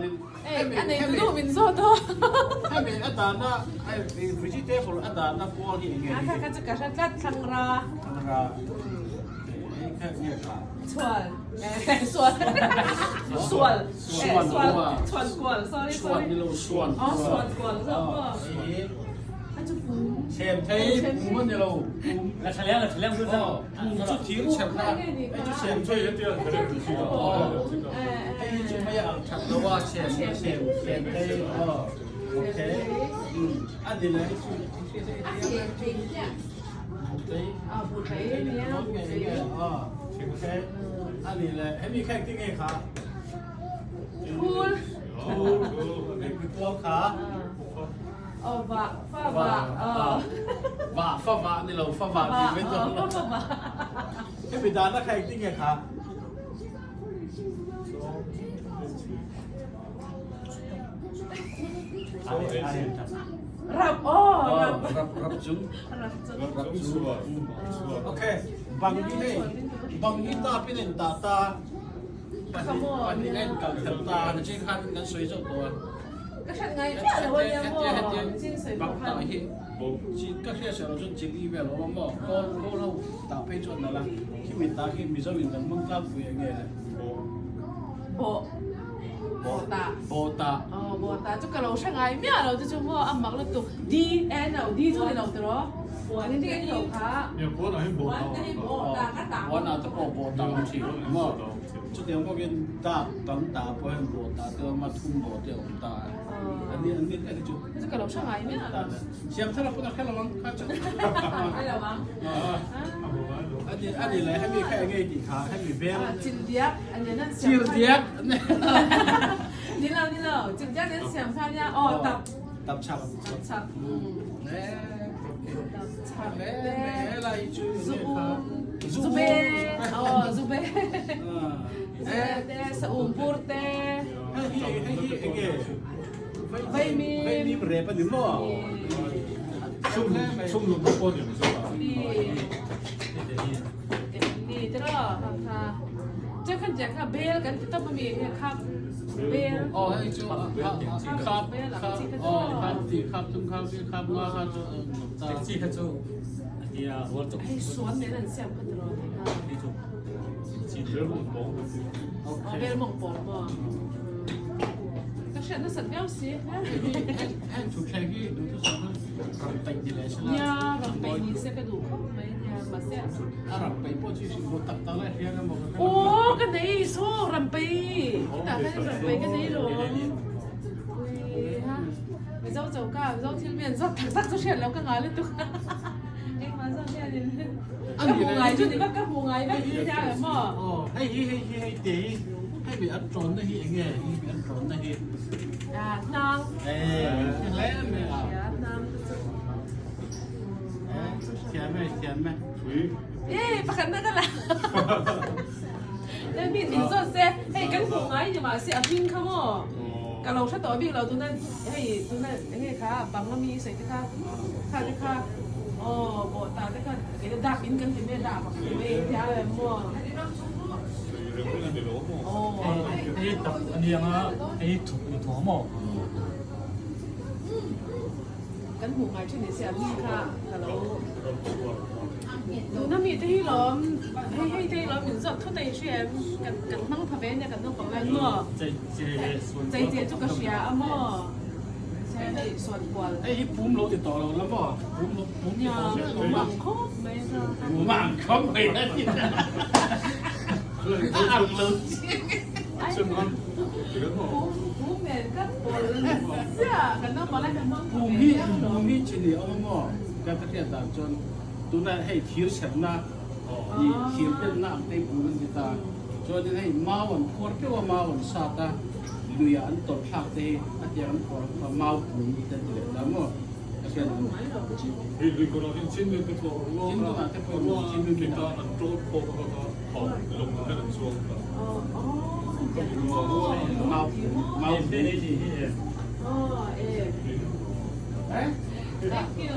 chuanin Ei, a nei tu duh min zawt aw. Hemi a dahna vegetable a dahna kual hi enge? A kha kha chu ka hre tlat thlangra. Thlangra. Hei kha enge kha? Chhual. Sual. Sual. Suan kual. Chhuan kual. Sorry sorry. Chhuan ni lo suan kual. Oh suan kual zawk maw. A chu pum. Chhem thei pum a ni lo. Pum. La thaleng la thaleng chu Oh, pum chu thir chhem na. Hei chu chhem thei. Hei hi chu mai ang that lo a chhem chhem chhem thei. Oh, okay. A ni le hei chu. A ni le hemi kha engtin nge kha? Phul. Phul. Kual kha. Oh, va, fa va. Oh. Va, fa va ni lo, fa va ti mai dawn lo. Hemi dana kha engtin nge kha? Rap, oh, rap. Rap, rap chung. Rap chung. Rap chung. Okay, bang hi hei, bang hi ta pin in ta ta. Pahnih a in kal kher ta, ni khan kan sawi zawk tawh a. Ka hriat ngai miah lo a nia maw, chin sawi pawh khan. Bang tah hi, ka hriat sawi lo chuan chili vel a awm a maw, kawl kawl ho tah phei chuan nalh a, khimi tah khi Mizo in kan hmang tlangpui eng nge le? Bawh. Bawh tah. Bawh tah. Aw bawh tah chu ka lo hre ngai miah lo chu chu maw a mak lutuk D N lo D chu ni lo tiraw Puan te hi lo kha. Puan ah hi bawh tah a awm. Puan ah te pawh bawh tah a awm thin maw. Chutiang bawkin dak tam tah pawh hian bawh tah te a awm a, thum bawh te a awm ta a. Ani an ni hei chu. Chu ka lo hre ngai miah lo. Siam thar a pawn a hre lo ang kha chu. Hre lo ang. Ani ani le hemi kha enge i tih kha hemi bel. Chil diak ani an siam. Chil diak. Ni lo ni lo chil diak an siam kha nia aw tap. Tap chak. Tap chak. Tap chak. Le le lai chu Zube aw zube. Zube te sa um pur te. Hei hi hei hi enge. Vaimim. Vaimim rep a ni maw? Chhum chhum lum pawh ni maw? Ni te ro kha. Che khan che kha bel kan ti tawp ami he kha bel. Oh hei chu khap khap oh khap ti khap tum khap ti khap nga kha chu ta. Chi kha chu tia rual chok. Hei suan nen an siam kha ti ro te kha. Hei chu chi bel mong pawng. Bel mong pawng maw? Ka hriat nasat viau si. Heng thutthleng hi duhthusam ram peih ni leh sela. Nia, ram peih ni se ka duh khawp mai nia, mahse. A ram peih pawh chu hrilh tak tak lai hriat emaw ka hre. Aw, ka nei saw ram peih. Kitah khan ram peih ka nei lo. Ui ha, Mizo choka, Mizo thil mi an zawt tak tak chu hriat loh ka ngah lutuk. Engmah zawt hianin ka hmu ngai chu ni vak, ka hmu ngai vek hi nia emaw. Aw, hei hi hei hi hei te hi. Hei mi an tawnna hi enge hi mi an tawnna hi. Ah, hnang. Eh, hle mai a. Ya, hnang te chu. Eh, thiam e, thiam e. Eh, pakhat na ka la. Let mi min zawt se, hei kan hmuh ngai ni mahse a hming kha maw. Ka lo hre tawh bik lo tuna hei tuna enge kha bang ami i sawi te kha kha te kha aw bawh ta te kha kei dak in kan ti mai a dak a ti mai tia em maw. Hei tak a ni ang a, hei thuk a ni thawh maw? Kan hmuh ngai thin ni se a mi kha ka lo tuna mi te hi lawm hei hei te hi lawm min zawt thut a in hria em kan kan hmang tha ve ania kan naupang lai maw chei che chu ka hria a maw hei sawn kual hei hi pum lo ti tawh lo la maw pum lo pum ti tawh lo pum ang khawp mai a pum ang khawp mai a a ang lo chiang pum nen kan pawl chiah kan naupang lai kan hmang pum hi pum hi chi ni awm a maw ka ka hriat dan chuan tuna hei thir chherna i thir belhna ang te pum an ti ta chuanin hei mau an phuar teuh a mau an sat a luiah an tawlh thlak te hi a tiang an phuar a mau pum te an ti leh ta maw ka hriat dan Hei lui kawrah hian chin lui te pawh ruang te pawh ruang chin lui ta an ṭawn pawh kha kha lawng hian an chuang ta. Mau mau Thank you.